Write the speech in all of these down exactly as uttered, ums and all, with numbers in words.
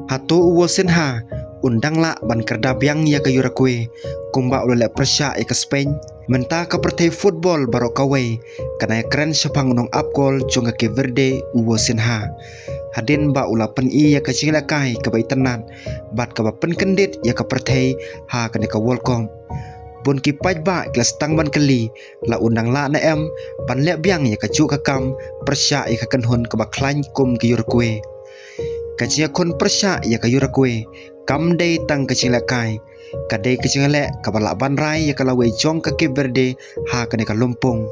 Hato u Wo Sinha un dang lah ban kyrda biang ïa ka Uruguay kumba u la leh pyrshah ïa ka Spain? Mynta ka pyrthei football baroh kawei ka nang ïakren shaphang u nongap kol jong ka Cape Verde, u Wo Sinha, hadien ba u la pyni ïa ka jinglehkai kaba itynnad bad kaba pynkyndit ïa ka pyrthei ha kane ka World Cup. Bun ki paidbah ki la sdang ban kylli la un dang lah ne em ban leh biang ïa kajuh ka kam pyrshah ïa ka kynhun kaba khlaiñ kum ka Uruguay. Ka jingïakhun pyrshah ïa ka Uruguay kam dei tang ka jinglehkai, ka dei ka jingleh kaba lah ban rai ïa ka lawei jong ka Cape Verde ha kane ka lympung.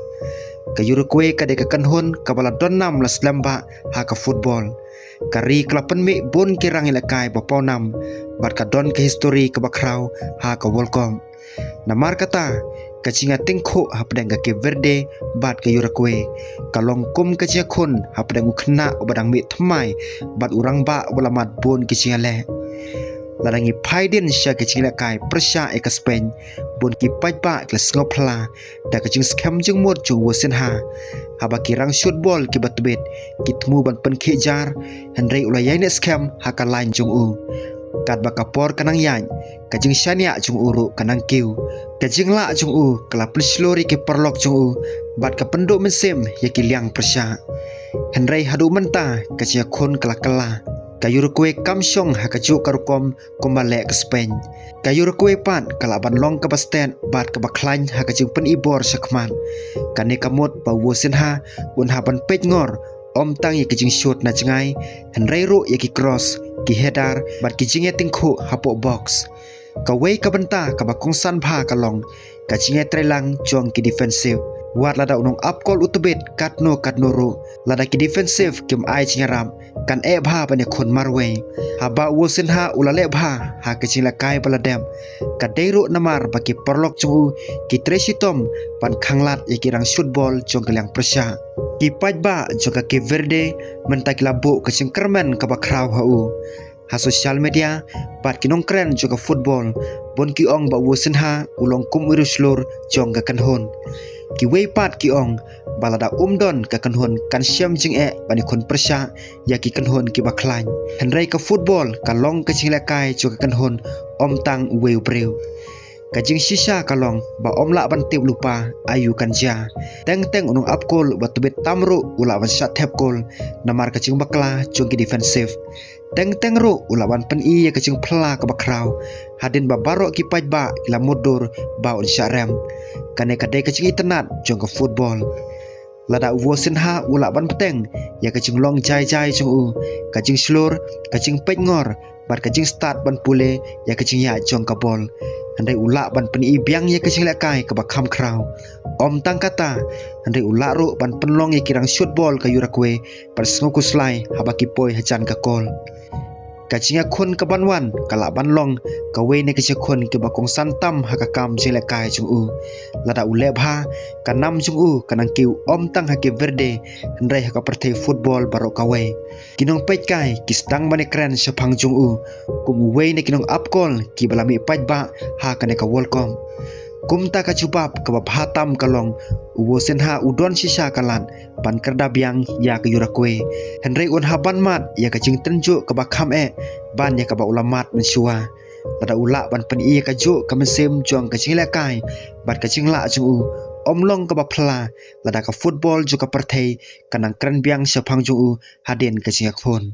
Ka Uruguay ka dei ka kynhun kaba la don nam la slem bha ha ka football. Ka ri ka la pynmih bun ki rangïalehkai ba pawnam bad ka don ka histori kaba khraw ha ka World Cup. Namar kata, ka jingïatyngkhuh hapdeng ka Cape Verde bad ka Uruguay ka long kum ka jingïakhun hapdeng u khynnah uba dang mih thymmai bad u rangbah uba la mad bun ki jingïaleh. Lada ngi phai dien sha ka jinglehkai pyrshah ïa ka Spain, bun ki paidbah ki la sngewphylla da ka jingskhem jingmut jong u Wo Sinha. Haba ki rangshut bol kiba tbit ki thmu ban pynkhih jar, hynrei u la ïaineh skhem ha ka lain jong u. Katba ka por ka nang ïaid, ka jingshaniah jong u ruh ka nang kiew. Ka jinglah jong u ka la pynshlur ïa ki paralok jong u bad ka pynduh mynsiem ïa ki liang pyrshah. Hynrei haduh mynta ka jingïakhun ka la kylla. Ka Uruguay kam shong ha kajuh ka rukom kumba leh ka Spain. Ka Uruguay pat ka lah ban long kaba stet bad kaba khlaiñ ha ka jingpyni bor shakhmat. Kane ka mut ba u Wo Sinha un hap ban peit ngor, ym tang ïa ka jingshut na jngai, hynrei ruh ïa ki cross, ki header bad ki jingïatyngkhuh hapoh box. Kawei ka bynta kaba kongsan bha ka long ka jingïatreilang jong ki defensive. Wat lada u nongap kol u tbit katno katno ruh, lada ki defensive kim ai jingïarap, kan eh bha ban ïakhun marwei. Haba u Wo Sinha u la leh bha ha ka jinglehkai ba la dep, ka dei ruh namar ba ki paralok jong u ki trei shitom ban khanglad ïa ki rangshut bol jong ka liang pyrshah. Ki paidbah jong ka Cape Verde mynta ki la buh ka jingkyrmen kaba khraw ha u ha social media bad ki nongkren jong ka football, bun ki ong ba u Wo Sinha u long kum u riewshlur jong ka kynhun. Kiwei pat ki ong ba lada um don ka kynhun kan shem jingeh ban ïakhun pyrshah ïa ki kynhun kiba khlaiñ. Hynrei ka football ka long ka jinglehkai jong ka kynhun, ym tang uwei u briew. Ka jingshisha ka long ba ym lah ban tip lypa aïu kan jia. Teng teng u nongap kol uba tbit tam ruh u lah ban shah thep kol namar ka jingbakla jong ki defensive. Teng teng ruh u lah ban pyni ïa ka jingphylla kaba khraw hadien ba baroh ki paidbah ki la mutdur ba un shah rem. Kane ka dei ka jingitynnad jong ka football. Lada u Wo Sinha u lah ban bteng ïa ka jinglong jai jai jong u, ka jingshlur, ka jingpeit ngor bad ka jingstad ban pule ïa ka jingïaid jong ka bol, hynrei u lah ban pyni biang ïa ka jinglehkai kaba kham khraw. Ym tang kata, hynrei u lah ruh ban pynlong ïa ki rangshut bol ka Uruguay ban sngew khuslai haba ki poi hajan ka kol. Ka jingïakhun kaban wan ka lah ban long kawei na ki jingïakhun kiba kongsan tam ha ka kam jinglehkai jong u. Lada u leh bha, ka nam jong u ka nang kiew ym tang ha Cape Verde, hynrei ha ka pyrthei football baroh kawei. Ki nongpeitkai ki sdang ban ïakren shaphang jong u kum uwei na ki nongap kol kiba la mih paidbah ha kane ka World Cup. Kumta ka jubab kaba bha tam ka long, u Wo Sinha u don shisha ka lad ban kyrda biang ïa ka Uruguay, hynrei un hap ban mad ïa ka jingtynjuh kaba kham eh ban ïa kaba u la mad mynshuwa. Lada u lah ban pyni ïa kajuh ka mynsiem jong ka jinglehkai bad ka jinglah jong u, ym long kaba phylla lada ka football jong ka pyrthei ka nang kren biang shaphang jong u hadien ka jingïakhun.